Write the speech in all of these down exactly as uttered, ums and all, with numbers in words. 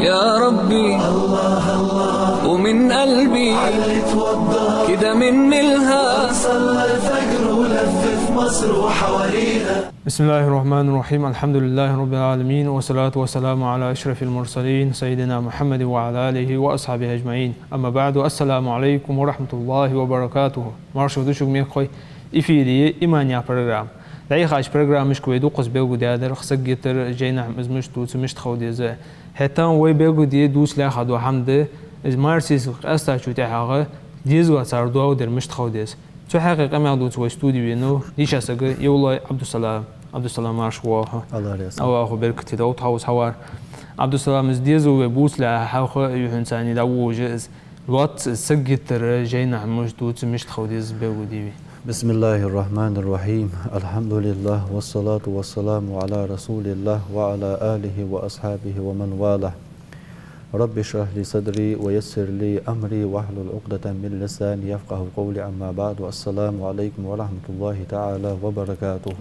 يا ربي، ومن قلبي كده من ملها. صلى الفجر ولفت مصر وحواليها. بسم الله الرحمن الرحيم. الحمد لله رب العالمين، والصلاة والسلام على أشرف المرسلين سيدنا محمد وعلى آله وأصحابه أجمعين. أما بعد، السلام عليكم ورحمة الله وبركاته. Марша да шуга, мехкахой. Эфире «Иман» яха программа. ДӀаяхача программашка вай дукхаза белгалдаьдар саг йитар, жайнашка из мишта ду, цу мишта хила деза. ХӀаьта вай белгалде дувца лаьрхӀа дола хӀама да, из марсийсаг къаьстачул тӀехьагӀа дезала цар доал дар мишта хила деза. Цу хьакъехьа къамаьл дувца вай студе венав дийша саг Евлой Ӏабдуссалам. Ӏабдуссалам, марша воагӀалва хьо. Аллах раьза хилва. Аллахо беркате долда хьо укхаза хьавар. Ӏабдуссалам, из дезал вай бувца лаьрхӀа хьалха юхьанца дӀавоагӀаш, из лоацца саг йитар, жайнашка мишта ду, цу мишта хила деза белгалде вай. بسم الله الرحمن الرحيم. الحمد لله والصلاة والسلام على رسول الله وعلى آله وأصحابه ومن والاه. رب اشرح لي صدري ويسر لي أمري واحلل عقدة من لساني يفقهوا قولي. أما بعد، السلام عليكم ورحمة الله تعالى وبركاته.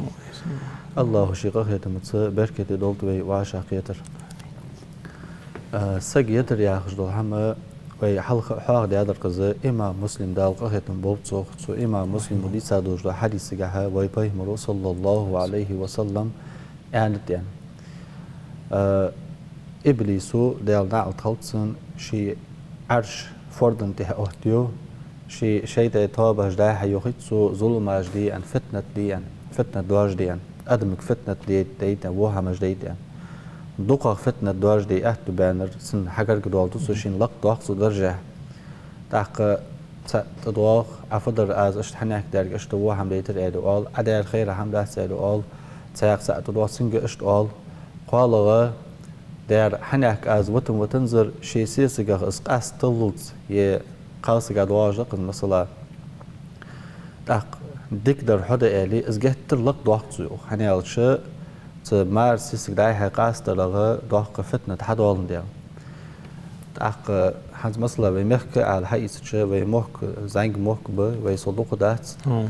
Аллахо ший къахетамца беркате долда вай вӀашагӀкхетар. А, саг йитар яхаш дола хӀама вай хьалха а хьоахадаьдар-кх из, имам Муслим, Дала къахетам болба цох, цу имам Муслимо дийца долаш долча хьадисагахьа вай Пайхамаро, صلى الله عليه وسلم, аьннад аьнна. А, иблисо, Даьла наӀалт хилда цунна, ший Ӏарш фордан тӀа оттаю, ший шайтӀай тоабаш дӀа-хьа йохийт цо, зуламаш де аьнна, фитнат де аьнна, фитнат доаржаде аьнна, адамга фитнат де-, дайта аьнна, во хӀамаш дайта аьнна. ДукхагӀа фитнат доаржаде аьттув баьннар цунна хьагарга доалду цо, шийна лакхдоаккх цо даржехьа. ТӀаккха цаӀ тӀадоагӀа, Ӏа фу дир, аз иштта хьанехк даьрга иштта во хӀама дайтар, аьле оал, Ӏа даьр хайра хӀама дац, аьле оал, цхьаькха цаӀ тӀадоагӀа, цунга иштта оал. КхоалагӀа, даьр хьанехк аз витан-витанзар, ший сесагах из къаьсталлалца, е кхалсага доагӀаш да-кх из масала. ТӀаккха дикадар хьо да, аьле, из геттара лакхдоаккх цо, йоах, хӀана аьлча, цу мара сесаг дӀа-хьа къастадарах доккха фитнат хьадоаландаь. ТӀаккха хӀанз масала вай мехка ала хьаийцача, вай мохк зӀамига мохк ба, вай сел дукха дац. Хм.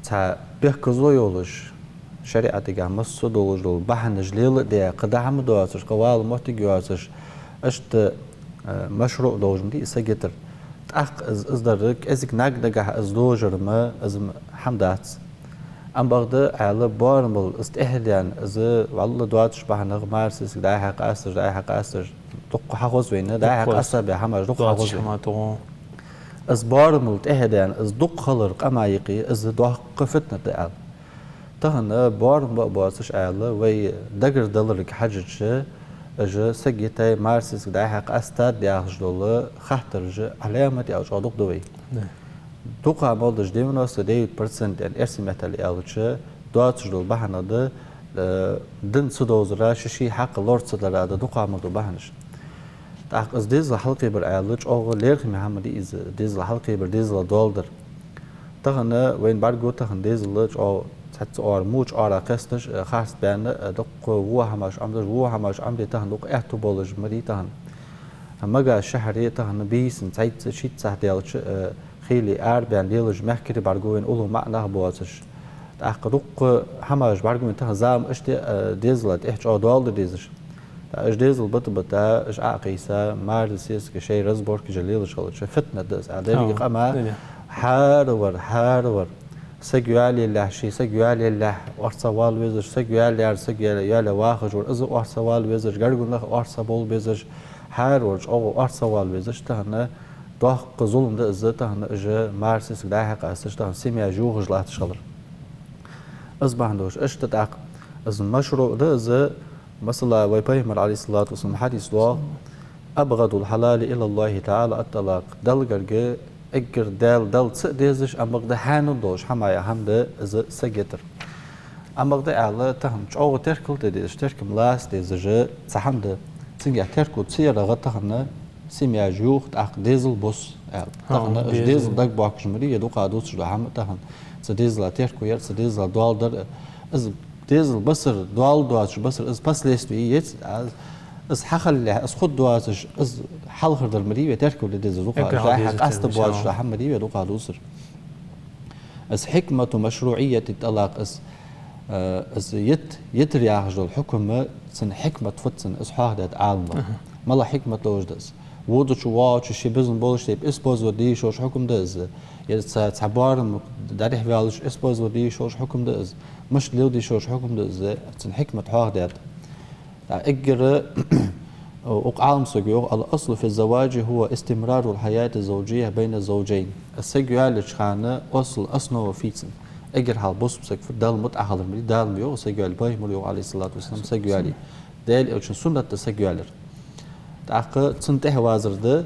Цхьа бехказло йолаш, шариӀатагахьа массадолаш дола бахьанаш лела а даь, кхы даа хӀама доацаш, кхы вала моттиг йоацаш, иштта, э, машруӀ долаш ма дий из саг йитар. ТӀаккха из, из дар кӀезига наг дагахьа из дожар-м, из-м хӀама дац. Ам бакъда, Ӏаьла боарамал из тӀехьа даьнна, из вӀалла доацаш бахьанах мара сесаг дӀа-хьа къасташ, дӀа-хьа къасташ, дукха хьахоз вайна, дӀа-хьа къаста баь хӀамаш дукха хьахоз вайна. Из боарамал тӀехьа даьнна, из дукха хилар къаман юкъе, из доккха фитнат да, Ӏаьла. Тахан боарам ба а боацаш, Ӏаьла, вай дагардаларга хьежача, уж саг йитай, мара сесаг дӀа-хьа къастад яхаш дола хаттараш, Ӏаламат ял чӀоагӀа дукха да вай. Да. Дукха мел долаш девяносто девять процент аьнна, эрсий меттала аьлча, доацаш дола бахьанаш да, э, дин ца довзара, ший-ший хьакъ лора ца дара да дукха мел дола бахьанаш. ТӀаккха из дезал хьалкхебар, Ӏаьла, чӀоагӀа лерхӀаме хӀама дий из, дезал хьалкхебар, дезала доал дар. Тахан вайна бӀаргагу тахан дезал чӀоагӀа цхьацца оагӀора, моча оагӀора кхесташ, э, харц баьнна, э, дукха во хӀамаш Ӏомадеш, во хӀамаш Ӏомаде тахан дукха аьттув болаш ма дий тахан. Магаш шахьаре тахан бийсан цхьацца, шийтта сахьат даьлча, э, хиле арабаьнна лелаш мехкарий бӀаргагу вайна, уллув маӀа нах боацаш. ТӀаккха дукха хӀамаш бӀаргагу вайна тахан, зама иштта, э, дезала тӀехьа чӀоагӀа доал да дезаш. ТӀаккха уж дезал бита-бита, уж Ӏокхийса, мара сесага шоай разборкаш лелаш хилча, фитнат да из, а деррига къаман хӀаравар, хӀаравар. Саг йоалаеллехь, ший саг йоалаеллехь, орцагӀвала везаш, саг йоалаяьр, саг йоалаяь вахаш вар, из орцагӀвала везаш, гаргара нах орцагӀбовла безаш, хӀаравар чӀоагӀа орцагӀвала везаш, тахан доккха зулам да из, тахан уж мара сесаг дӀа-хьа къасташ, тахан семьяш йохаш латташ хилар. Из бахьан долаш, иштта тӀаккха из машруӀ да из, масала, вай Пайхамара, عليه الصلاة والسلام, хьадис доагӀа: «أبغض الحلال إلى الله تعالى الطلاق». Далла гарга эггара Даьла, Далла ца а дезаш, ам бакъда хьанал долаш хӀама я, хӀама да из саг йитар. Ам бакъда, Ӏаьла, тахан чӀоагӀа теркал тӀа дезаш, теркам лаца дезаш цхьа хӀама да. Цунгахьа терко ца ярагӀа тахан семьяш йоха, тӀаккха дезал бус, Ӏаьла. Тахан уж дезал дагабоаккхаш ма дий вай дукха дувцаш дола хӀама тахан. Цу дезала терко яр, цу дезала доал дар, из дезал бисар, доал доацаш бисар, из последствия яц, а, из хьахиллалехь, из хургдоацаш, из хьалхардар ма дий вай терко де дезар дукха, эггара хьалха дезар къаста боацаш дола хӀама ма дий вай дукха дувцар. Из حكمة مشروعية الطلاق, из, э, из йит-, йитар яхаш дола хьукам, Цун хьикмат фуд цун, из хьоахадаьд Ӏаламнаха. Мала хьикмат долаш да из? Водача, воагӀача ший безам болаш тайпа использовать де йиш йолаш хьукам да из? Е цхьа, цхьа боарам дӀадехьаваьлча использовать де йиш йолаш хьукам да из? Мишта леладе йиш йолаш хьукам да из? Цун хьикмат хьоахадаьд. ТӀаккха эггара укх Ӏаламсаго йоах: «الأصل في الزواج هو استمرار الحياة الزوجية بين الزوجين». Саг йоалаеча хана асл, основа фу я цун? Эггара хьалха бусалба саг фу, Далла мутӀахьа хилар ма дий, Дала ма йоах саг йоалае, пайхамара йоах, عليه الصلاة والسلام, саг йоалае. Даьла Элчан суннат да саг йоалаяр. ТӀаккха цунна тӀехьавазар да,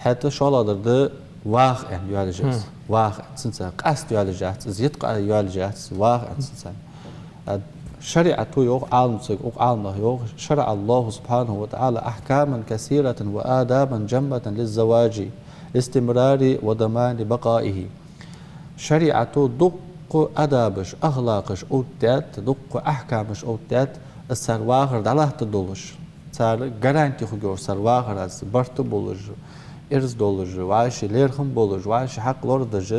хӀаьта шоллагӀдар да ваха аьнна йоалаеш яц. Ваха аьнна, цунца къаьста йоалаеш яц, из йиткъа йоалаеш яц, ваха аьнна цунца. А шариӀато йоах Ӏаламсаго, укх Ӏаламнаха йоах: «شرع الله سبحانه وتعالى أحكاما كثيرة وآدابا جمة للزواج لاستمراره وضمان بقائه». ШариӀато дукха адабаш, ахлакъаш оттадаьд, дукха ахькамаш оттадаьд, из цар вахар дӀалаттаргдолаш. Цар гаранти хургйолаш, цар вахарца барт болаш, ирс долаш, вӀаший лерхӀам болаш, вӀаший хьакъ лорадеш,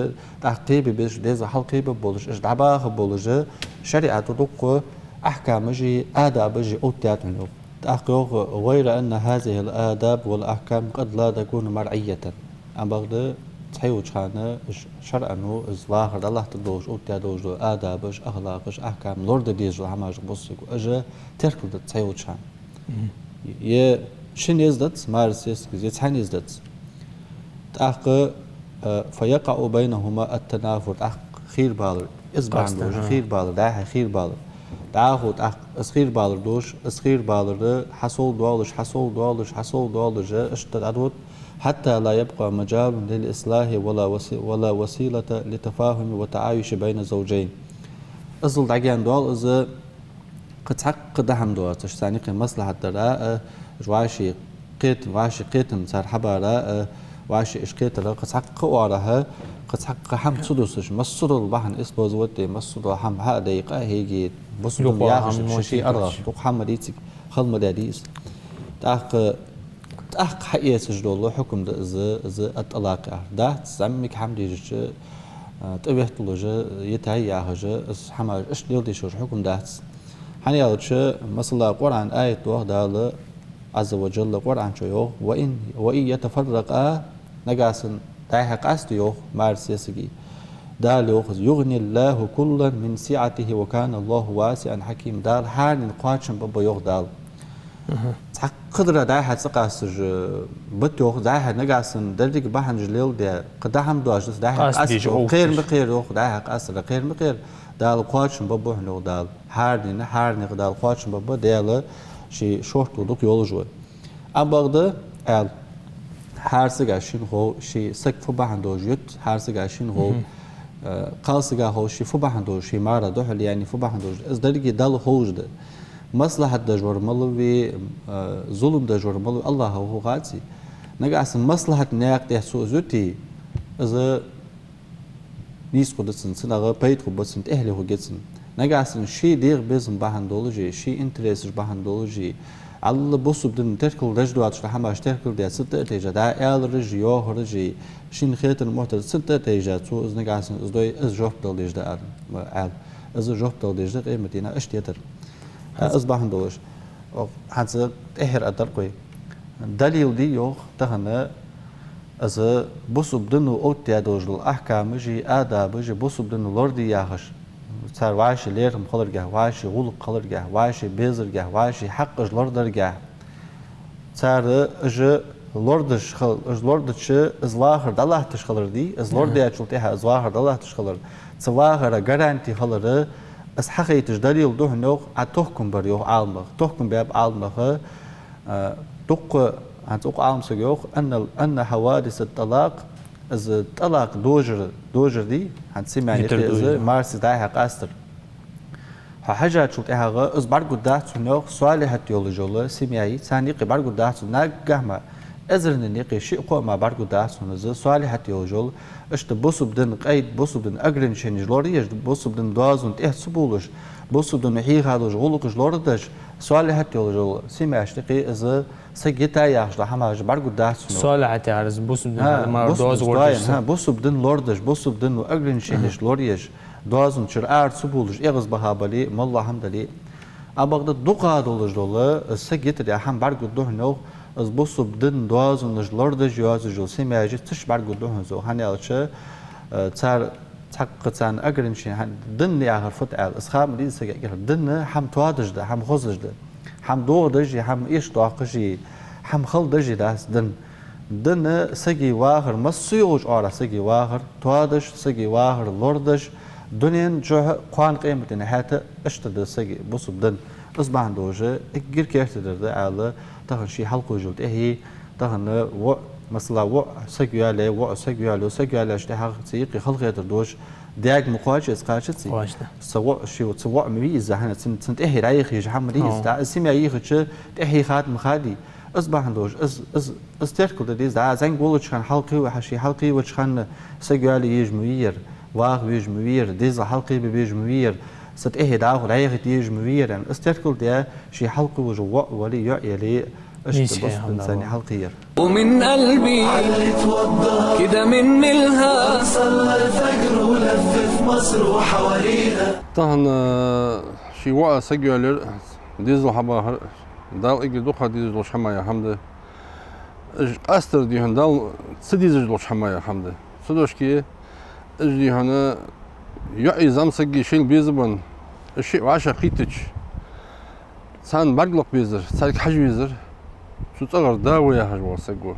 тӀаккха кхебе безаш деза хьалкхебе болаш, уж дӀабаха болаш, шариӀато дукха ахькамаши адабаши оттадаьд хьона йоах. ТӀаккха йоах: «غير أن هذه الآداب والأحكام قد لا تكون مرعية». Амма бакъда цхьайолча хана ш-, шарӀо из вахар дӀалаттаргдолаш оттадаь долаш дола адабаш, ахлакъаш, ахькам лораде дезаш дола хӀамаш бусалба саго, уж теркалдац цхьайолча хана. Е шин еза дац, маьрса сесагаца, е цхьан еза дац. ТӀаккха, э, «فيقع بينهما التنافر», тӀаккха хийрабалар, из бахьан долаш хийрабалар, дӀа-хьа хийрабалар. ДӀахо тӀаккха из хийрабалар долаш, из хийрабалар хьасовдоалаш, хьасовдоалаш, хьасовдоалаш, иштта дӀадода, «حتى لا يبقى مجال للإصلاح ولا وسي-، ولا وسيلة للتفاهم والتعايش بين الزوجين». Иззал дӀагаьна доал из, кхы цхьаккха даа хӀама доацаш, царна юкъе маслахьат дара, а, вӀаший кхетам, вӀаший кхетам цар хьабара, а, вӀаший уж кхетара, кхы цхьаккха оарахьа, кхы цхьаккха хӀама ца дусаш, массадола бахьан использовать де, массадола хӀама хьа а дайкъа, хӀаьта бусалба дин яхаш ший-ший аргӀагӀа, дукха хӀама ма дий цига, хала ма даьдий из. ТӀаккха, тӀаккха хьаэцаш дола хьукам да из, из ат-тӀалакъ яхар. Дац, зӀамига хӀама дийшача, а, тӀаветталуш, йитай яхаш, из хӀамаш иштта леладе йиш йолаш хьукам дац. ХӀана аьлча, масала, Къуръан аят доагӀа Дала, Ӏазза ва Джалла, Къуръан чу йоах: «وإن، وإن يتفرقا», нагахьа санна дӀа-хьа къаста йоах маьрса сесаги. Дала йоах из: «يغني الله كلا من سعته وكان الله واسعا حكيما». Дала хӀаране кхоачам бергба йоах Дала. Цхьаккха дара дӀа-хьа ца къасташ, бат йоах, дӀа-хьа нагахьа санна деррига бахьанаш леладе, кхы даа хӀама доацаш, дӀа-хьа къаста йоах, кхера ма кхера йоах, дӀа-хьа къастара кхера ма кхера, Дала кхоачам бергба хьона йоах Дала. ХӀаране, хӀаране Дала кхоачам бергба, Даьла ший шортта дукха йолаш ва. Амма бакъда, аьлча, хӀара сага шийна хов ший саг фу бахьан долаш ют, хӀара сага шийна хов, э, кхалсага хов ший фу бахьан долаш, ший мара духьал яьннай фу бахьан долаш, из деррига Далла ховш да. Маслахьат деш вар малав, э, зулам деш вар малав, АллахӀа хов хаций. Нагахьа санна маслахьата наькъа тӀа цо из юте, из нийса хургда цунна, цунах пайда хургба цунна, тӀехьале хургья цунна. Нагахьа санна ший дегӀа безам бахьан долаш, ший интересаш бахьан долаш, Аллахӏа бусалба дина теркал деш доацаш дола хӀамаш теркал даь, цунна тӀа а тайжа, дӀа аьлараш, йоахараш, шийна хетар, мухтар, цунна тӀа а тайжа, цо из нагахьа санна из дой, из жоп дала дезаш да ара, ма аьлча. Из жоп дала дезаш да къематдийнахьа, иштта я тара. Из бахьан долаш. О, хӀанз тӀехьара а дар кхы. Далил да йоах тахан из бусалба дино оттадаь долаш дола ахькамаш а, адабаш а, бусалба дино лораде яхаш, цар вӀаший лерхӀам хиларгахьа, вӀаший гӀулакх хиларгахьа, вӀаший безаргахьа, вӀаший хьакъаш лорадаргахьа. Цар уж лорадеш хил-, уж лорадича, из вахар дӀалатташ хилар дий, из лорадаьчул тӀехьагӀа из вахар дӀалатташ хилар. Цу вахара гаранти хилар, из хьахайташ далил да хьона йоах, Ӏа тохкам бар йоах Ӏаламнаха. Тохкам баьб Ӏаламнаха, а, дукха, хӀанз укх Ӏаламсаго йоах: «أن، أن حوادث الطلاق», из тӀалакъ дожар, дожар дий, хӀанз семья юкъе из, дожар, маьрса дӀа-хьа къастар. Хьо хьежачул тӀехьагӀа из бӀаргагургдац хьона йоах, салихьат йолаш йола семья я, царна юкъе бӀаргагургдац хьона наггахьа мара, эзарнена юкъе шиъ-кхоъ мара бӀаргагургдац хьона из, салихьат йолаш йола, иштта бусалба дина къайд, бусалба дина ограниченеш лораеш, бусалба дина доазон тӀа ца бовлаш, бусалба дино хьийха долаш гӀулакхаш лорадеш, салихьат йолаш йола семьяшта юкъе из саг йитай яхаш дола хӀамаш бӀаргагургдац хьона йоах. Салихьат яхар из бусалба дина хӀама, бусалба дина доазон тӀа, хӀа, бусалба дина лорадеш, бусалба дино ограниченеш лораеш, доазон чура ара ца бовлаш, эгӀазбаха бале, моллагӀа хӀама дале. Амма бакъда дукха долаш дола, из саг йитар яха хӀама бӀаргагургда хьона, йоах, из бусалба дина доазонаш лорадеш йоацаш йола семьяш цу чу бӀаргагургда хьона из, йоах. ХӀана аьлча, э, цар цхьаккха царна ограничени хӀана, дин яхар фуд аьлча, из ха ма дий из сага эггара. Дин хӀама тоадеш да, хӀама хозаш да, хӀама дохадеш, хӀама эшадоаккхаш, хӀама хала деш дац дин. Дин сага вахар, массайолча оагӀорахьа сага вахар тоадеш, сага вахар лорадеш, дунен чухь а, кхоана къематдийнахьа а иштта да сага бусалба дин. Из бахьан долаш эггара керттера дар да аьле, тахан ший хьалкхувш йола тӀехье, тахан воӀ, масала, воӀ саг йоалае, воӀо саг йоалаю, саг йоалаеш тӀехьагӀа цу юкъе халахетар долаш, даьга ма кхоачий из, кхоачаций? Кхоачаду. Са воӀ, ший, цу воӀ ма вий из, хӀана, цун, цун тӀехье дӀайихача хӀама дий из? ХӀаа. ТӀаккха из семья йихача, тӀехье хатма хадий? Из бахьан долаш, из, из, из теркал де деза. ДӀа зӀамига волча хана хьалкхийва, хьа ший хьалкхийвача хана саг йоалае езаш ма вий ер, ваха везаш ма вий ер, дезал хьалкхебе безаш ма вий ер, са тӀехье дӀахо дӀайихийташ ма вий ер, аьнна. Из теркал де, ший хьалкхувш воӀ вале, йоӀ яле, иштта нийса бусалба дина царна хьалкхеяр. ومن قلبي كده من ملها صلى الفجر ولفف مصر وحواليها. Тахан, э, ший воӀа саг йоалаяр, дезал хьабахар, Дала эггара дукха дезаш долча хӀамаех хӀама да. Уж къастар, дий хьона, Дала ца дезаш долча хӀамаех хӀама да. Цудухьа уж, дий хьона, йоӀеи зӀамсаги шоайла безабенна, уж шиъ вӀашагӀкхийттача, царна бӀарг лакха безар, царга хьажа везар цу цӀагӀара да ва яхаш вола саг ва.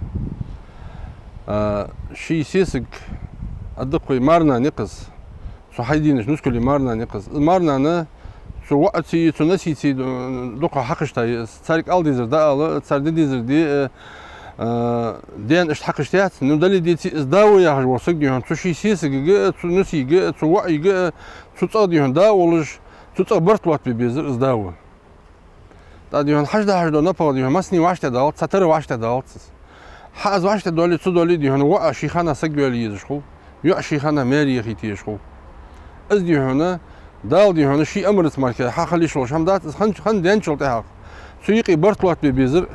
А, ший сесаг, а, даккхий марнана я-кх из, цу хьайденача нускалий марнана я-кх из. Из марнана цу воӀацеи цу носицеи ду-, дукха хьакхаштай из. Царга ала дезар дӀаала, цар де дезар де, э, э, даьна иштта хьакхашта яц, ну, дале деций, из да ва яхаш вола саг, дий хьона, цу ший сесагага, цу носийга, цу воӀийга, цу цӀагӀа, дий хьона, да волаш, цу цӀагӀа барт лоаттабе безар из да ва. ТӀаккха, дий хьона, хьажа да хьажа да напагӀа, дий хьона, массане вӀаштӀехьадалац, цхьатарра вӀаштӀехьадалац из. Хьа из вӀаштӀехьадоале, ца доале, дий хьона, воӀ ший хана саг йоалае езаш хул, йоӀ ший хана маьре яхийта езаш хул. Из, дий хьона, Дала, дий хьона, ший амарца мара хьахила йиш йолаш хӀама дац, из хӀанз, хӀанз денначул тӀехьагӀа цу юкъе барт лоаттабе безар,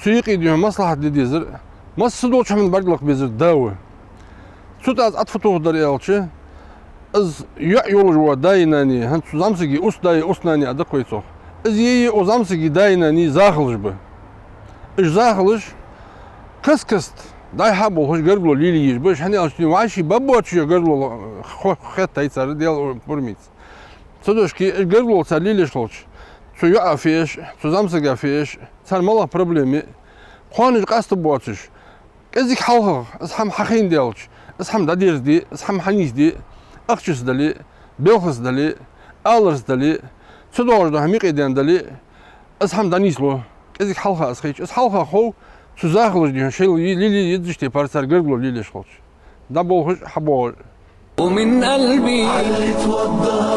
цу юкъе, дий хьона, маслахьат де дезар, массадолча хӀаман бӀарг лакха безар да ва. Цу тӀа аз Ӏа фу тохаргдар аьлча, из йоӀ йолаш вола даи нанеи, хӀанз цу зӀамсага устдаи устнане а даккхий цох. Из е, е укх зӀамсага даи нанеи захалаш ба. Уж захалаш каст-каста дӀай-хьа болхаш гаргало лелае езаш ба уж, хӀана аьлча, вӀаший баббоацаш гаргало хо-, хеттай цар Даьла пурамца. Цудухьа уж гаргало цар лелаеш хилча, цу йоӀа фу эш, цу зӀамсага фу эш, цар малагӀа проблема я, кхоана уж къаста боацаш, кӀезига хьалхагӀа из хӀама хьахинна даьлча, из хӀама дӀадерзаде, из хӀама хьанийсде, ахчаца дале, белхаца дале, аларца дале, цу доагӀаш дола хӀама юкъе даьнна дале, из хӀама дӀанийслу, кӀезига хьалха из хайча. Из хьалха хов цу захалаша, дий хьона, шоайла ле-, лелае езача тайпара цар гаргало лелаеш хилча. ДӀаболхаш, хьабоагӀаш. ومن قلبي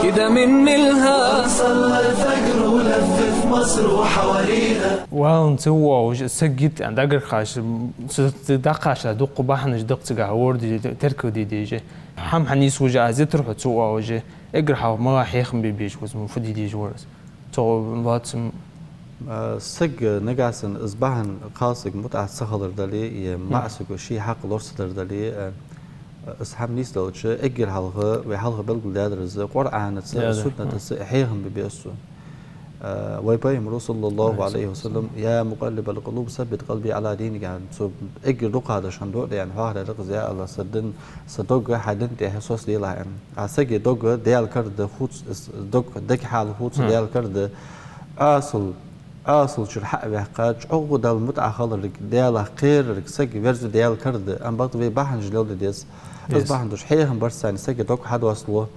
كده من ملها صلى الفجر ولفف مصر وحواليها. Валан ца воагӀаш, саг йита аьнна, дагар кхаьча, ц-, ц-, дӀакхаьча дукха бахьанаш да-кх цигахьа, ворда, теркал де дезаш. ХӀама хьанийсвеш, аз йитар хьо ца воагӀаш, эггара хьалха мала хьехам бе безаш ва из, фу де дезаш вар из. Цо лоаца м- А, саг нагахьа санна из бахьан кхалсага мутӀахьа ца хилар дале, е маӀа саго ший хьакъ лора ца дар дале, а, из хӀама нийсделча, эггара хьалха, вай хьалха белгалдаьдар из, Къуръанаца, суннатаца хьехам бе беза цо. А, вай Пайхамара, صلى الله عليه وسلم: «يا مقلب القلوب ثبت قلبي على دينك», аьнна, цо эггара дукха деш хинна дуӀа да, аьнна, хьоахадаьд из: «Я АллахӀ, са дин, са дог хьа дина тӀа соцаделахь», аьнна. А сага дог Даьла кара да, хувца, дог, дага хьал хувца Даьла кара да. Асал, асал чура хьа а ваьккха, чӀоагӀа Далла мутӀахьа хиларга, Даьлах кхерарга саг верза Даьла кара да. Амма бакъда вай бахьанаш леладе деза. Из бахьан долаш хьехам бар царна, сага дог хьадоасталу,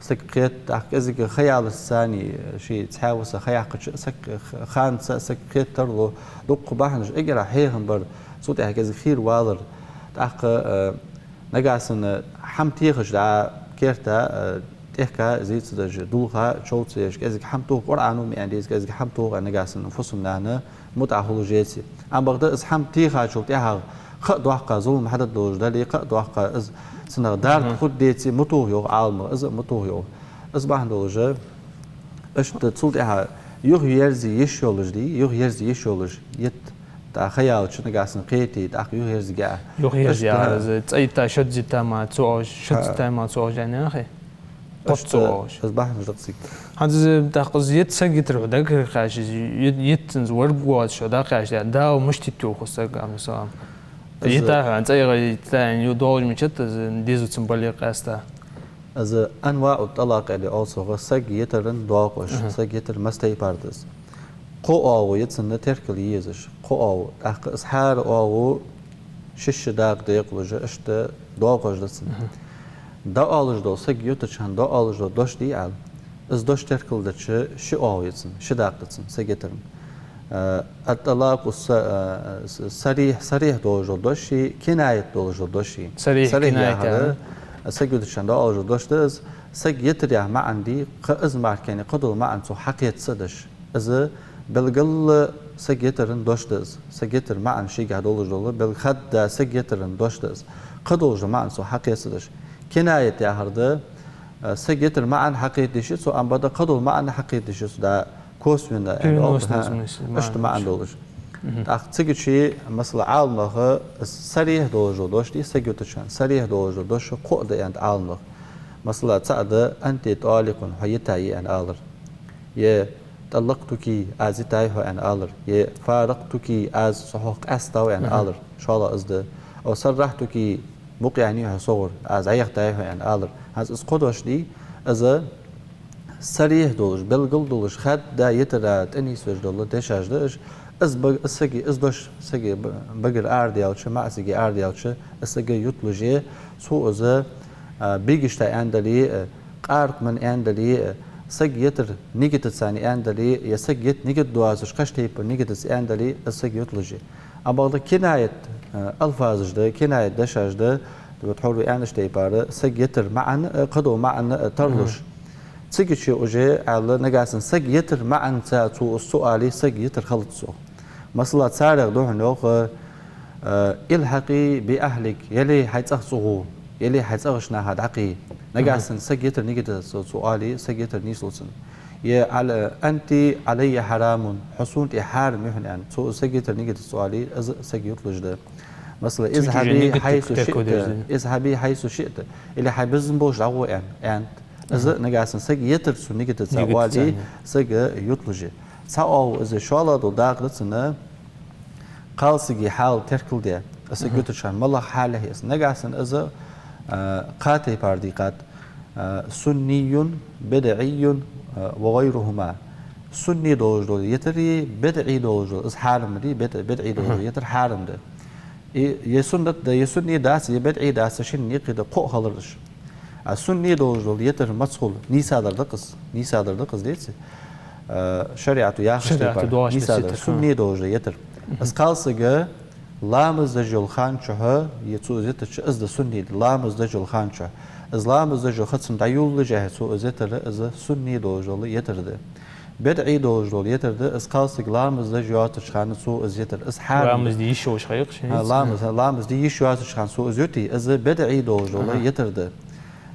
саг кхет, тӀаккха кӀезига ха яларца царна, ший цхьа а ва са ха яьккхача, саг х-, ханца саг кхет тарлу, дукха бахьанаш эггара хьехам бар, цул тӀехьа кӀезига хийра валар. ТӀаккха, э, нагахьа санна хӀама техача дӀа керта, э, тӀехка зийца дажа, дулха чов ца еш, кӀезига хӀама тоха, Къуръано ма аьннадий из, кӀезига хӀама тоха, нагахьа санна фусам-нана мутӀахьа хулаш еце. Амма бакъда из хӀама техачул тӀехьагӀа кхы а доккха зулам хьадоалаш дале, кхы а доккха из цунах дарба хургдеце, ма тоха, йоах Ӏаламнаха, из а ма тоха, йоах. Из бахьан долаш, иштта цул тӀехьа юхаерзе йиш йолаш дий, юхаерзе йиш йолаш йита, тӀаккха ха ялча нагахьа санна кхете, тӀаккха юхаерзаргья. Юхаерзе, иштта, а, из цӀа йита, шозза йита ма цо оаш, шозза йита ма цо оаш аьнна хи. Кхоц ца воагӀаш. Из бахьанаш да цига. ХӀанз из, тӀаккха из йита саг йитар хьо дагахьа кхаьчача, йит-, йита цунца варг воацаш хьо дӀакхаьчача, дӀа мишта йитар хьо саг, а, масала? Йита хьо, цӀагӀа йита, ю доагӀаш мичад из, деза цун бале къаьста. Из анваӀу тӀалакъ аьле оал цох, саг йитара доакъош, саг йитар маса тайпара да из. Кхо оагӀув я цун теркал е езаш, кхо оагӀув. ТӀаккха из хӀара оагӀув шишша дакъа декъалуш, иштта доакъош да цун. ДӀаоалаш дола, саг ютача хана дӀаоалаш дола дош дий Ӏа, из дош теркалдича ши оагӀув я цун, ши дакъа да цун, саг йитара. Э, ат-тӀалакъу са-, э, с-, сарихь, сарихь долаш дола дош я, кинаят долаш дола дош я. Сарихь, сарихь кинаят яхар, а, саг ютача хана дӀаоалаш дола дош да из, саг йитар яха маӀан дий, кхы из мара кхы дола маӀан цо хьакхета ца деш. Из белгала саг йитара дош да из. Саг йитара маӀан шийгахьа долаш дола, белгала хадда саг йитара дош да из. Кхы долаш дола маӀан цо хьакхета ца деш. Кинаят яхар да, э, саг йитара маӀан хьакхетадеш я цо, амма бакъда кхы дола маӀан хьакхетадеш я цо, да, косвенно, переносном смысле, иштта маӀан долаш. ТӀаккха цигача, масала, Ӏаламнаха сарихь долаш дола дош дий, саг ютача хана сарихь долаш дола дош кхоъ да аьннад Ӏаламнаха. Масала, цаӀ да: «Анти тӀаликъун», хьо йитай аьнна алар. Е «ТӀаллакътуки», аз йитай хьо аьнна алар. Е «фаракътуки», аз со хьох къаьстав аьнна алар. ШоллагӀа из да. Ав «саррахьтуки», мукъаяьннай хьо согара, аз дӀаяхийтай хьо аьнна алар. ХӀанз из кхо дош дий, из сарихь долаш, белгала долаш, хадда йитара тӀанийсвеш дола дешаш да уж. Из ба-, из сага, из дош сага ба-, багара арадаьлча, маӀасага арадаьлча, из саг ютлуш я, цо из, а, бегашта аьнна дале, а, къаракъ ман аьнна дале, а, саг йитар нигатаца аьнна дале, е саг йита нигат доацаш кхыча тайпара нигатаца аьнна дале, из саг ютлуш я. Амма бакъда кинаят, а, алфазаш да, кинаят дешаш да, вот хьо аьннача тайпара, саг йитара маӀан, а, кхыдола маӀан, а, тарлуш. Цигача уже аьлча, нагахьа санна саг йитара маӀанца цо из ца оале, саг йитар хилац цох. Масала, царех да хьона йоах, э, «الحقي بأهلك», е ле хьай цӀагӀа цӀагӀо, е ле хьай цӀагӀарча наха дӀакхий. Нагахьа санна саг йитара нигатаца цо оале, саг йитар нийслу цун. Е «على، أنت علي حرام», хьо сона тӀа хьарам я хьона аьнна, цо из саг йитара нигатаца оале, из саг ютлуш да. Масала, «اذهبي حيث شئت», «اذهبي حيث شئت», е ле хьай безам болча дӀагӀо аьнна, аьннад. Из нагахьа санна саг йитар цо нигатаца оале, саг ютлуш я. Цхьа оагӀув из. ШоллагӀа дола дакъа да цун, кхалсага хьал теркалде, из саг ютача хана малагӀа хьал я из. Нагахьа санна из, а, кхо тайпара дийкъад, а, «سني», «بدعي», а, «وغيرهما». Сунни долаш дола йитар, бидӀий долаш дола, из хьарам да, бид-, бидӀий долаш дола йитар хьарам да. И е суннат да, е сунни дац, е бидӀий дац, шин никъи да, кхоъ хилар уж. А сунни долаш дола йитар маца хул, нийсадар да-кх из, нийсадар да-кх из, деций? А, шариӀато яхача тайпара, нийсадар, сунни долаш дола йитар. Из кхалсаг ламаз деш йола хана чухь, е цо из йитача, из да сунни да, ламаз деш йола хана чухь. Из ламаз деш йола ха цун дӀайолалуш, е цо из йитар, из сунни долаш дола йитар да. БидӀий долаш дола йитар да, из кхалсаг ламаз деш йоацача хана цо из йитар, из хьарам да. Ламаз де йиш йолаш хилча, а, ламаз, ламаз де йиш йоацача хана цо из юте, из бидӀий долаш дола йитар да.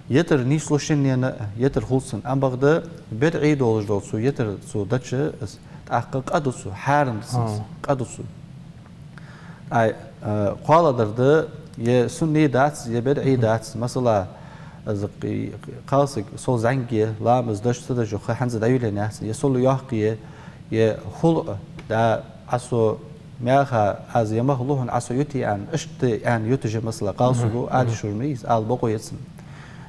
Йитар нийслу шиннена, йитар хул цун. Амма бакъда бидӀий долаш дола цо йитар цо дича, из тӀаккха къа ду цо, хьарам да цунца, къа ду цо. Ай, э, кхоалагӀдар да, е сунни дац, е бидӀий дац. Масала, из кхи-, кхалсаг сол зӀамига я, ламаз деш, ца деш йола ха хӀанз дӀайолаенна яц, е сол йоккха я, е хулъ да, Ӏа со меха, аз е мах лу хьона, Ӏа со юте аьнна, иштта аьнна юташ я, масала, кхалсаго, ала йиш йолаш ма йий из, ала бокъо я цун.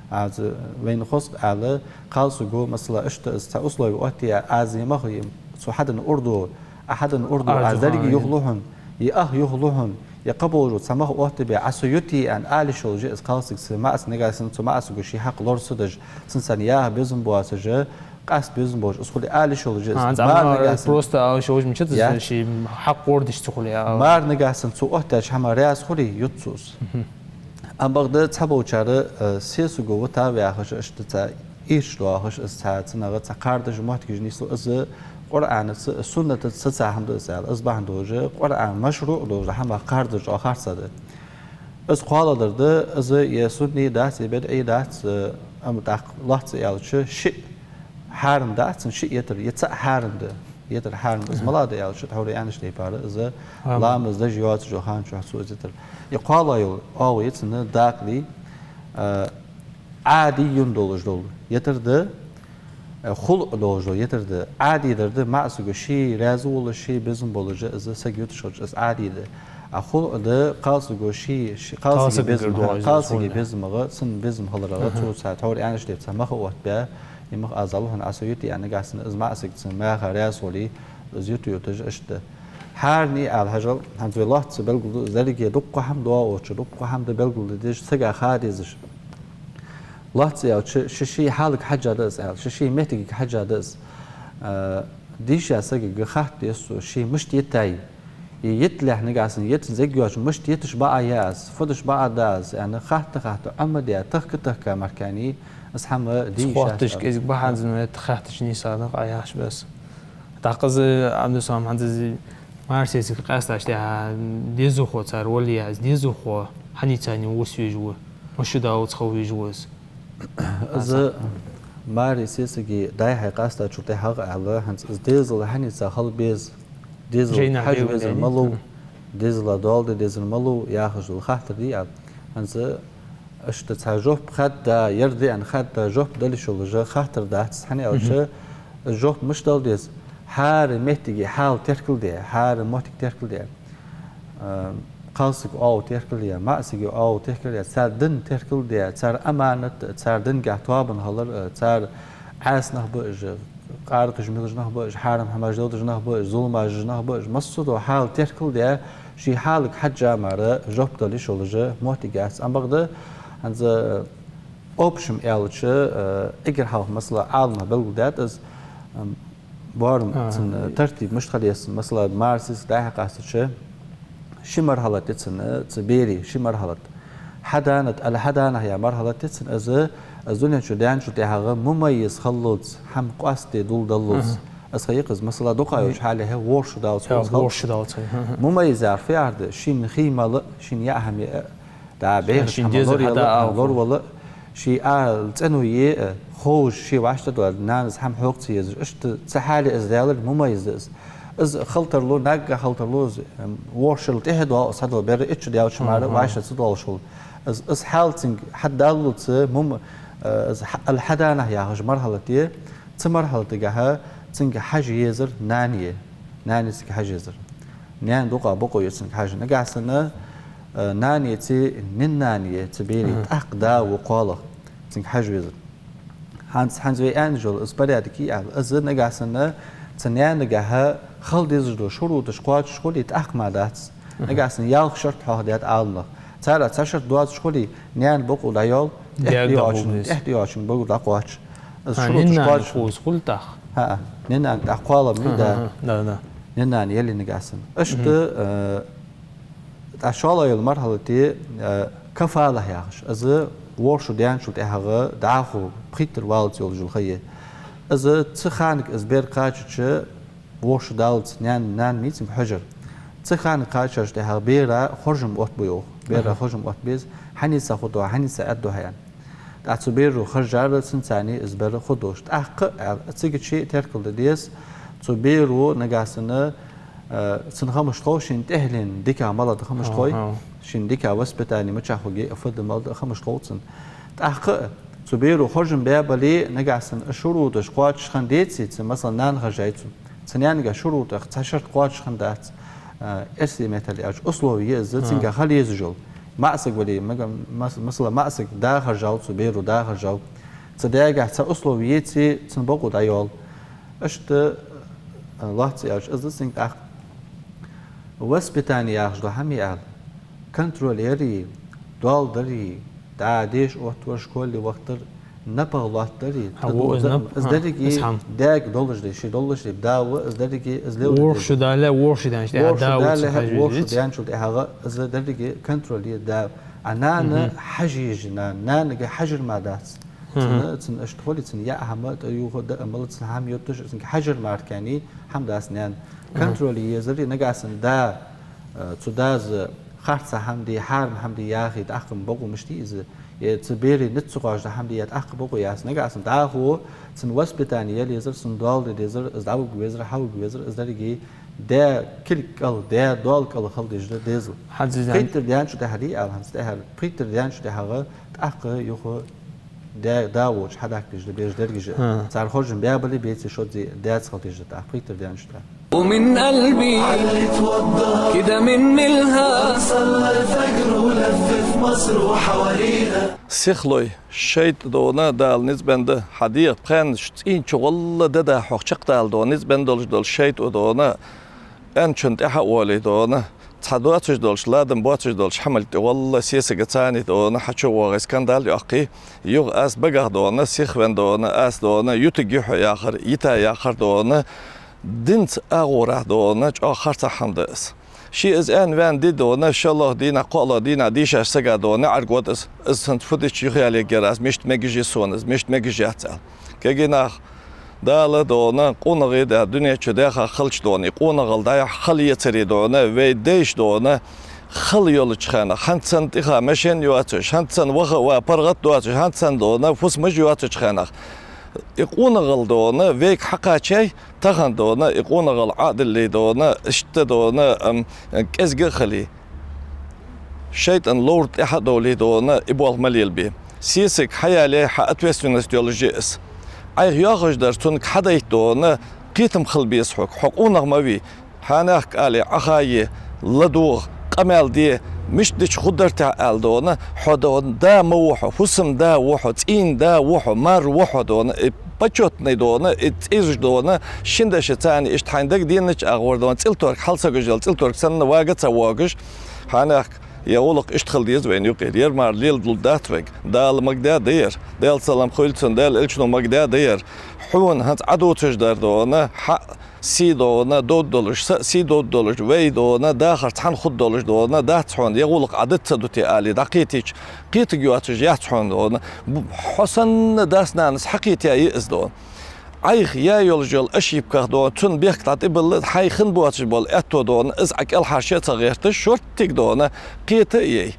Аз вайна хоза аьлча, кхалсаго, масала, иштта из цхьа услови оттае, аз е мах, е цу хьадена урдо, Ӏа хьадена урдо, аз деррига юхалу хьона, е ах юхалу хьона, е кхыболчо цхьа мах оттабе, Ӏа со юте аьнна, ала йиш йолаш я из кхалсаг, цу маӀас, нагахьа санна цу маӀасаго ший хьакъ лора ца деш, цунца цхьана яха безам боацаш, къаста безам болаш, из хуле ала йиш йолаш я из. Мар нагахьа санна, просто ала йиш йолаш мичад из, ший хьакъ лорадеш ца хуле, а. Мар нагахьа санна цо оттадаьча хӀамах раьза хуле, ют цо из. Амма бакъда цхьаболчар, э, сесаго витав яхаш, иштта цхьа ирча доахаш, из цхьа цунах цхьа кхардаш моттигаш нийслу, из Къуръанаца, суннатаца цхьа хӀама да из аьле. Из бахьан долаш, Къуръан машруӀ долаш дола хӀамах кхардаш оаха харцахьа да. Из кхоалагӀдар да, из е сунни дац, е бидӀий дац, э, амма тӀаккха лоацца аьлча, шиъ хьарам дац цун, шиъ йитар, е цаӀ хьарам да. Йитар хьарам да, из малагӀа да аьлча, тхьовра аьннача тайпара, из ламаз деш йоацача хана чухь цо из йитар. Е кхоалагӀа йола оагӀув я цун дакъа, э, Ӏадийюн долаш дола йитар да, э, хулъ долаш дола йитар да. Ӏадий дар да маӀа саго ше раьза волаш, ше безам болаш, из саг юташ хилча, из Ӏадий да. А хулъ да кхалсаго ше, ше, кхалсага безам, кхалсага безамагӀа, цун безам хиларагӀа, цо цхьа тхьовра аьнна деш, цхьа мах оттабаь, из мах аз лу хьона, Ӏа со юте аьнна, нагахьа санна из маӀа саг цун маьха раьза хуле, из юта йоташ, иштта. ХӀаране ала хьажал, хӀанз вай лоацца белгалду, из дерриге дуккха хӀама да оцу чу, дуккха хӀама да белгалде дезаш, сага ха дезаш. Лоацца аьлча, ший-ший хьалага хьежжа да из аьла, ший-ший моттигага хьежжа да из. А, дийша сагага хатта деза цо, ше мишта йитай. Е йитталехь нагахьа санна, йита зеггоч мишта йиташ бакъахьа я аз, фу деш бакъахьа да аз, аьнна, хатта-хатта, Ӏомадаь, тахка-тахка мара кхы из хӀама дийша. Хотташ кӀезига бахьанза, ну, это хаттача нийса да, Ӏа яхаш бес. ТӀаккха из, Ӏабдуссалам, хӀанз из маьрсесаг къаьстача тӀехьа дезалхо цар вале, из дезалхо хьанийца вус везаш ва, мишта дац хала везаш ва из. Из маьрсесага даь-хьа къаьстачул тӀехьагӀа аьлча, хӀанз из дезал хьанийца хила беза, дезал хьажа везар малув, дезала доал де дезар малув яхаш дола хаттар дий аьла. ХӀанз иштта цхьа жоп хадда, ер да аьнна хадда, жоп дала йиш йолаш хаттар дац, хӀана аьлча, жоп мишта дала деза, хӀара моттиге хьал теркалде, хӀара моттиг теркалде. А, кхалсага оагӀув теркалъе, маӀа сага оагӀув теркалъе, цар дин теркалде, цар аманат, цар дингахьа тоабан хилар, цар Ӏаьса нах ба уж, къаракъаш мелаш нах ба уж, хьарам хӀамаш деш нах ба уж, зуламаш деш нах ба уж, массадола хьал теркалде, ший хьалага хьежжа мара жоп дала йиш йолаш моттиг яц. Амма бакъда, хӀанз, общем аьлча, э, эггара хьалха, масала, Ӏаламнаха белгалдаьд из, ам, боарам цун тартиб мишта хила еза, масала, маьрсесаг даь-хьа къаьстача, ши мархьалат я цун, цу бера ши мархьалат. Хьаданат, аль-хьаданах яха мархьалат я цун, из, из дунен чу даьнначул тӀехьагӀа мумаййиз хиллалца, хӀама къоастаде дулдаллалца. Из ха я-кх из, масала, дукха йолча хьале ворхӀ шу даллалца хул из. ВорхӀ шу даллалца. Мумаййиз яхар фу яхар да? Шийна хий мала, шийна яа хӀама яа, да, бехаш хӀама лоравала, лоравала, ший а цӀено е, ховш, ше вӀаштӀехьадоале, нанас хӀама хьокха ца езаш. Иштта цу хьале из даьлар мумаййиз да из. Из хила тарлу, наггахьа хила тарлу из, ворхӀ шерал тӀехьа доагӀа из хьадола бер, итт шу даьлча мара вӀаштӀехьа ца доалаш хул. Из, из хьал цунга хьадаллалца мум-, э, из хьа-, аль-хьаданах яхаш мархьалат я, цу мархьалатагахьа цунга хьажа езар нана я. Нана я цунга хьажа езар. Наьна дукха бокъо я цунга хьажа. Нагахьа санна, э, нана яций, наьна-нана я цу бера, тӀаккха да ва кхоалагӀа цунга хьажа везар. ХӀанз, хӀанз вай аьнна йола из порядок я аьла, из нагахьа санна цу наьнагахьа хила дезаш дола шуруташ кхоачаш хуле, тӀаккха мара дац. Нагахьа санна ялх шарт хьоахадаьд Ӏаламнаха. Царех цхьа шарт доацаш хуле, наьна бокъо дӀайоал, тӀехьа тӀайоагӀачун, тӀехьа тӀайоагӀачун бокъо дӀакхоач. Из шуруташ кхоачаш хул. ХӀаа, наьна-нана тӀаккха кхоалагӀа ма дий, да. Наьна-нана яле нагахьа санна. Иштта, э, тӀаккха шоллагӀа йола мархьалат я, э, кафалах яхаш. Из ворхӀ шу даьнначул тӀехьагӀа дӀахо пхийттара валлалца йолаш йола ха я. Из цу ханага из бер кхачача, ворхӀ шу даллалца наьна, нана ма йий цунга хьожар. Цу ханага кхачачул тӀехьагӀа бера хоржам оттабу йоах. Бера хоржам оттабе беза, хьанийца хургда, хьанийца Ӏергда хьа аьнна. ТӀаккха цу беро хоржар, цунца из бер хургдолаш. ТӀаккха аьла, цигача теркал де деза, цу беро нагахьа санна, э, цунна ха мишта хов, шийна тӀехьленна дикагӀа малад ха мишта хой, шийна дикагӀа воспитани мичахьа хургья, фу да, малад ха мишта хов цунна. ТӀаккха цу беро хоржам баь бале, нагахьа санна шуруташ кхоачаш хинна деце, цу, масала, нана хоржай цунна. Цу наьнагахьа шурутех цхьа шарт кхоачаш хинна дац, э, эрсий меттала аьлча, условие я из, цунга хила езаш йола. МаӀа саг вале, мага-, мас-, масала, маӀа саг да хоржал цо, беро да хоржал. Цу даьгахьа цхьа условие еце, цун бокъо дӀайоал. Иштта, э, лоацца аьлча, из да цунга тӀаккха. Воспитани яхаш дола хӀама я аьла, контроль яри, доал дари, дӀа деша оттавар, школе вахийтар, напагӀа лоаттадари, из дерриге даьга долаш да, ше долаш да, да ва, из дерриге из леладе. ВорхӀ шу далале, ворхӀ шу даьнначул тӀехьагӀа, ворхӀ шу даьнначул тӀехьагӀа из дерриге контроль е да. А нана хьажа еза, нана, нанага хьажар мара дац. Цунна, цунна иштта хуле, цунна яа хӀама тӀаювха, даа мала, цунна хӀама йотташ, цунга хьажар мара кхы хӀама дац наьна. Контроль е езар, нагахьа санна да, э, цу дас харца хӀама де, хьарам хӀама де яхе, тӀаккха бокъо мишта я из, е цу бера низ ца кхоачаш дола хӀама де яхе, тӀаккха бокъо яц. Нагахьа санна дӀахо цун воспитани яла езар, цунна доал де дезар, из дӀавига везар, хьавига везар, из дерриге даь кулг кӀал, даь доал кӀал хила дезаш да дезал. Пхийттара даьнначул тӀехьагӀа дий аьла, хӀанз тӀехьа, пхийттара даьнначул тӀехьагӀа тӀаккха юха Да, да волча хьадаккхаш да безаш дерригаш а. ХӀа. Цар хоржам баь бале а, беце а, шозза а даьца хила дезаш да тӀаккха, пхийтта даьннача тӀа. ومن قلبي كده من ملها صلى الفجر ولف في مصر وحوالينا. Сихлой, шайтӀа дона Дала низ бенна да, хьа дегӀа пхаьннаш цӀийнача гӀолла деда хьох чакхдала дона низ бенна долаш дола шайтӀа дона, аьнначун тӀехьа а волий дона, цхьа доацаш долаш, ладам боацаш долаш хӀамал тӀа гӀолла сесага цани дона, хьачу воагӀий скандал йоаккхий, юха аз багах дона, сихвенна дона, аз дона, ютаргья хьо яхар, йита яхар дона, динца агӀорахьа дона, чӀоагӀа харцахьа хӀама да из. Ше из аьнна ваьнна ди дона, шоллагӀа дийнахьа, кхоалагӀа дийнахьа дийшача сага дона, наӀарга вод из, из хӀанз фу дича юхаяларгьяр аз, мишта мегаш я сона из, мишта мегаш яц аьнна. Кегий нах, Дала дона, къонахий да, дунен чу даьха халча дона, и къонахал дӀаяхьа хала ецаре дона, вай дайша дона, хала йолча хана, хӀанз санна тӀеха машен йоацаш, хӀанз санна ваха а ва паргӀат доацаш, хӀанз санна дона, фусамаш йоацача хана. И къонахал дона, вайга хьакхачай, тахан дона, и къонахал Ӏодиллий дона, иштта дона, ам, кӀезига а хилий. ШайтӀан ловра тӀехьа а довлий дона, и болх ма лелабе. Сесаг хьаяле хьа ответственность йолаш я из. Ӏайха йоахаш дар цунга хьадайта дона, кхетам хила беза хьога, хьо къонах ма вий. Хьанехк алий, Ӏаха е, ладувгӀа, къамаьл де, мишта дича хургдар-те аьнна дона, хьо дона да ма ва хьо, фусам-да ва хьо, цӀийна да ва хьо, мар ва хьо дона, и почётный дона, и цӀийраж дона, шин дешаца цани иштта хьайна дагаденача агӀор дона, цӀилторг хьалсагаж йола, цӀилторг санна вага ца воагаш, хьанехк, е гӀулакх иштта хила деза вайна юкъера, ер мара леладала дац вайга, Дала магадаь да ер, Даьла салам хилда цунна, Даьла элчано магадаь да ер, хьона хӀанз Ӏодувцаш дар дона, хьа сий дона, довргдолаш, са сий довргдолаш, вай дона, дахар цхьана хургдолаш дона, дац хьона, е гӀулакх Ӏа дита ца дутий алий, дӀакхетийча, кхетаргйоацаш яц хьона дона. Б-, хьо санна дас-нанас хьакхетаяь я из дона. Ӏайха яь йолаш йола ошибках дона, цунна бехк дӀатӀабилла, хьайна хинна боацаш бола аьтто дона, из Ӏа кӀелхьарча а ца гӀерташ, шорттига дона, кхета а яй,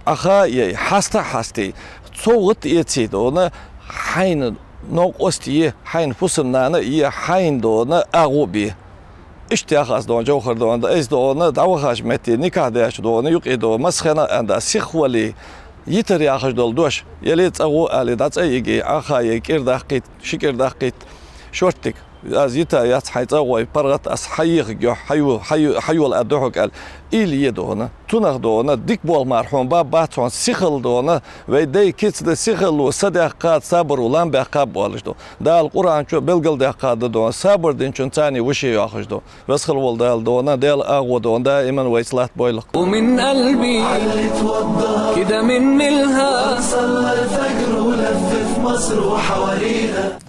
Ӏаха а яй, хьаста а хьастий, цовгӀат а эций дона, хьайна новкъост е, хьайна фусам-нана а е, хьайна дона агӀо бе. Иштта яхаш дона, Джовхар дона, да, айса дона, дӀавахача метте, никахь деш дона, юкъе дона, масхена а аьнна да, сихвале, йитар яхаш дола дош, яле цӀагӀо алий, дӀа цӀа йиге, Ӏаха е, кӀира даккхийта, ши кӀира даккхийта, шорттига. Аз йита яц хьай цӀагӀо, паргӀат аз хьаехаргья, хьайо-, хьайо-, хьайола а духьал кӀал. Ил е дона. Цунах дона, дика болх мара хьона ба, бац хьона сихал дона, вай дай кица да сихалло, са даьккхад, сабаро лам баьккхаб оалаш дона. Дала Къуръан чу белгалдаьккхад дона, сабар динчун цани вуше йоахаш дона. Веза хилва вола Дала дона, Даьла агӀо дона, даиман вайца латта бойла-кх. ومن قلبي كده من ملها صلى الفجر ولف في مصر وحوالينا.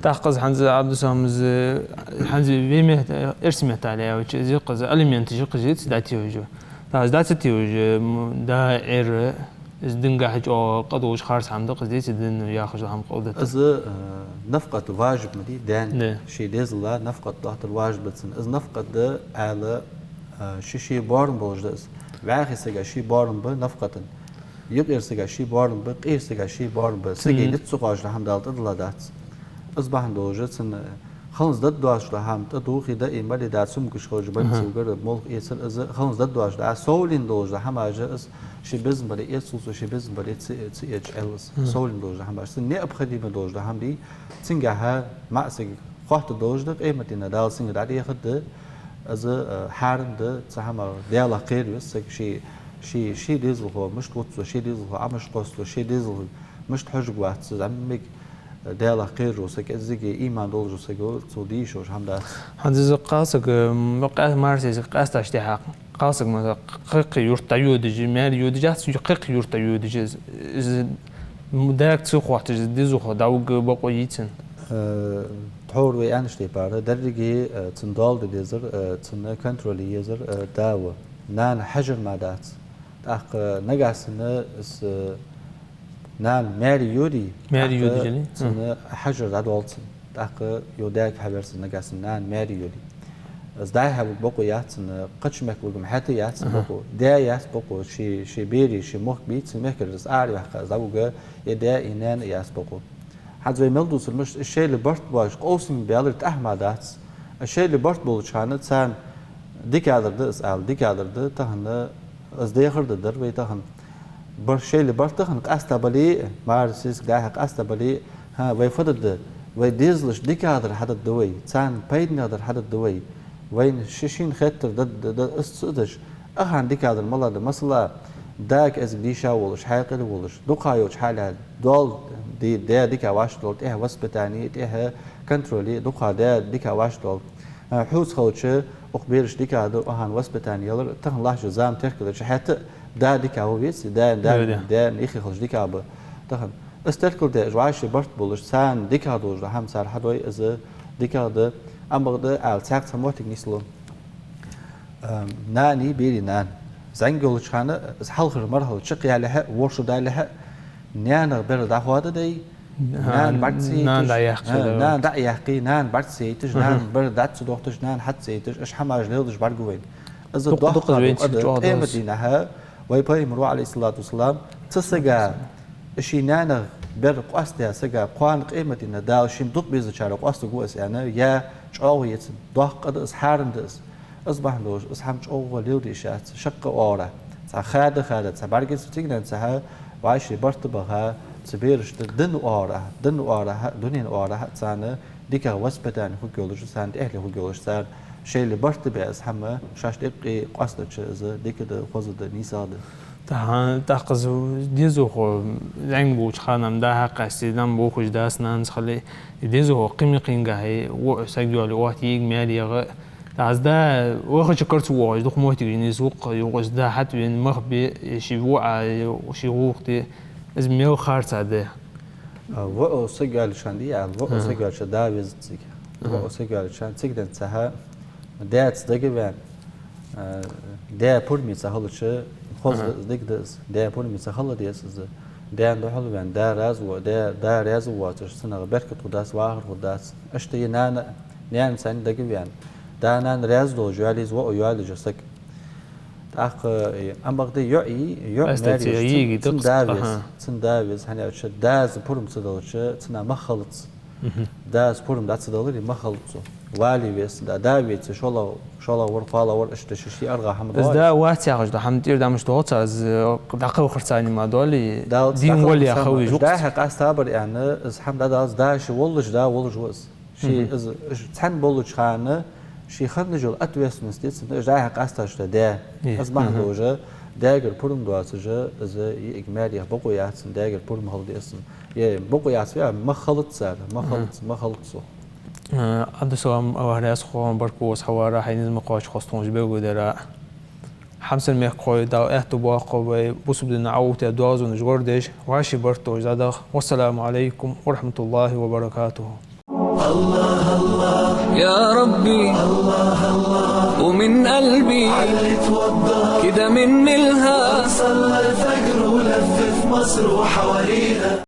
ТӀаккха из хӀанз Ӏабдусамад, из хӀанз ве мет-, эрсий меттала яьлча, из йоккха из алимент йоккха из дӀатевжа. ТӀаккха из дӀа ца тевжа, м, да, Ӏер, из динагахьа чӀоагӀа къа долаш харц хӀама да-кх из, деций дин яхаш дола хӀама къа да-кх. Из, э, нафакъат важиб ма дий даьна. Да. Ший дезала нафакъат доахтар важиб да цунна. Из нафакъат да аьнна, э, ший-ший боарам болаш да из. ВӀаьхий сага ший боарам ба нафакъата. Юкъера сага ший боарам ба, къера сага ший боарам ба. Сага низ ца кхоачаш дола хӀама Дала тӀадилла дац. Из бахьан долаш цунна хӀанз дӀадоацаш дола хӀама тӀадувхий, даим бале да цамогаш хилча, больнице вигар, молха эцар, из хӀанз дӀадоацаш дола, а совленна долаш дола хӀамаш, из ший безам бале эцалца, ший безам бале ца, ца эцача Ӏеллалца. Совленна долаш дола хӀамаш, цунна необходимо долаш дола хӀама дий, цунгахьа маӀа саг хатта долаш да, къематдийнахьа Дала цунга дӀадехаргда, из, э, хьарам да, цу хӀамах Даьлах кхера веза саг, ший, ший, ший дезалхо мишта вуц цо, ший дезалхо Ӏа мишта кхосс цо, ший дезалхо мишта хьожарг вац, зӀамига Даьлах кхераш вола саг, кӀеззига иман долаш вола саг, цо дийша йола хӀама дац. ХӀанз из кхалсаг, м, къа-, марсеза къаьсташ тӀехьа, кхалсаг ма кхы-кхы юрта йодаш, маьре йодаш яц, кхы-кхы юрта йодаш, из, из, м, дага ца хотташ, из дезалхо дӀавига бокъо йий цун? Э, тхьовра вай аьннача тайпара, деррига, э, цун доал де дезар, э, цун контроле езар, э, да ва. Нана хьажар мара дац. ТӀаккха нагахьа санна из, э, нана маьре йоде, маьре йодача, цунна хьажар дӀадоал цунна. ТӀаккха йо даьга хьавер цунна нагахьа санна нана маьре йоде. Из даь хьавига бокъо яц цунна, кхыча мехка вига хӀаьта яц цунна бокъо. Даь яц бокъо, ший, ший бер, ший мохк бий, цун мехкара из араваьккха, из дӀавига, е даь, е наьна яц бокъо. ХӀанз вай мел дувцар мишта, из шоайла барт боацаш, къовсам баьлар тӀехьа мара дац. Из шоайла барт болча хана царна дика аьлар да из ала, дика аьлар да, тахан из дехар да дар вай тахан. Бар шоайла барт тахан къаьста бале а, маьрша сесаг дӀа-хьа къаьста бале а, хӀа, вай фу дергда, вай дезалашта дикагӀдар хьадергда вай, царна пайдане дар хьадергда вай, вайна ши-, шийна хетар да, да, да, из ца деш, ахьа дикагӀдар малагӀа да, масала, да кӀезига дийша волаш, хьаькъал волаш, дукха йолча хьале, дола ди-, даь дика вӀаштӀехьа, тӀехьа воспитани, тӀехьа контроли, дукха даь дика вӀаштӀехьа. А, хьоца хилча, укх берашта дика да, ахьа воспитани ялар, тахан лахьча зама теркалча, хӀаьта а да дика ва веций, да, да, да, да. Да ихи хилча дика ба. Тахан из теркал де, вӀаши барт болаш, царна дика долаш да хӀама цар хьадой, из дика да, амма да, ала цхьаькха цхьа моттиг нийслу. Ам, нани, бери нана. ЗӀамига йолча хана, из хьалхара мархӀала чакхъялехьа, ворхӀ шу далехьа, наьнах бер дӀахоададай, нана бӀарга ца яйташ, нана дӀа а яьккхе, нана бӀарга ца яйташ, нана бер дӀа ца дохийташ, нана хьа ца яйташ, уж хӀамаш леладеш бӀаргагу вайна. Из дукха, дукха дохкар вайна ва, цу чӀоагӀа. Къемата дийнахьа, вай Пайхамара, Ӏалайхи ссалату вассалам, цу сага, ший наьнах бер къоастадаь сага, кхоана къемата дийнахьа Дала шийна дукха безачарех къоастаргва из аьнна, я чӀоагӀо я цун, доккха къа да из, хьарам да из. Из бахьан долаш, из хӀама чӀоагӀа леладе йиш яц, шаккха оагӀорахьа. Цхьа хада-хада, цхьа бӀаргацу цигнан цхьа вӀаши барт баха, цу берашта дина оагӀорахьа, дина оагӀорахьа, дунен оагӀорахьа, царна дикагӀа воспитани хургйолаш, царна тӀехьале хургйолаш, цар шоайла барт бе из хӀама, шоаш тӀекъий къоастадича, из дика да, хоза да, нийса да. ТӀаккха, тӀаккха из дезалхо, зӀамига волча хана дӀа-хьа къаьста, нана бохаш, даьца-наьнаца хиле, дезалхо кхы ма кхийна хьай, воӀ саг йоалае отта йиӀиг маьре ягӀа. ТӀаккха из да вахача карцо воагӀаш, дукха моттигаш нийслу-кх, юха из да хьатӀавена мах бе, ший воӀа, ший гӀулакх де, из мел харц да. А, воӀ саг йоалае шан дий, а, воӀ саг йоалае шан да везац цига. ВоӀ саг йоалае шан цигнан цхьа даьца дагаваьнна, а, даь пурам ца хилча, хоза да из, дика да из, даь пурам ца хила деза из. Даьна духьал ваьнна, да раьза ва, да, да раьза воацаш, цунах беркат хургдац, вахар хургдац. Иштта е нана, наьна санна дагаваьнна, да-нана раьза долаш йоалае из воӀ, йоалае из саг. ТӀаккха, э, амма бакъда йоӀ, йоӀ маьре йолаш, цун, цун да веза, цун да веза, хӀана аьлча, дас пурам ца далча, цунах мах хилац. Дас пурам дӀа ца даларе, мах хилац цо. Вале веза, да, да веце, шоллагӀа, шоллагӀвар, кхоалагӀвар, иштта ший-ший аргӀа хӀама да. Из да вац яхаш да, хӀама тӀера дамаш доаца, из, э, дӀакхалхар цани ма доале, дин вале хавижук. ДӀа-хьа къаьстабар аьнна, из хӀама дӀадалац, да ший волаш, да волаш ва из. Ший из, из цхьана болча хана, ший хинна йола ответственность я цун, из дӀа-хьа къаьсташ да даь. Из бахьан долаш, даьгара пурам доацаш, из йиӀиг маьре яха бокъо яц цун, даьгара пурам хила деза цун. Е бокъо яц вай, мах хилац цар, мах хилац, мах хилац цо. Э, Ӏабдуссалам, Аллахь раьза хилва, баркал ва хьо вар, хьай низ ма кхоачча хоза тхоаш белгалдара. Хьамсара мехкахой, Дала аьттув боаккхалба вай, бусалба дина Ӏовдал доазонаш гӀордеш, вӀаши барт долаш дӀадаха. والسلام عليكم ورحمة الله وبركاته. يا ربي، ومن قلبي، كده من ملها. صلى الفجر ولف في مصر وحوالينا.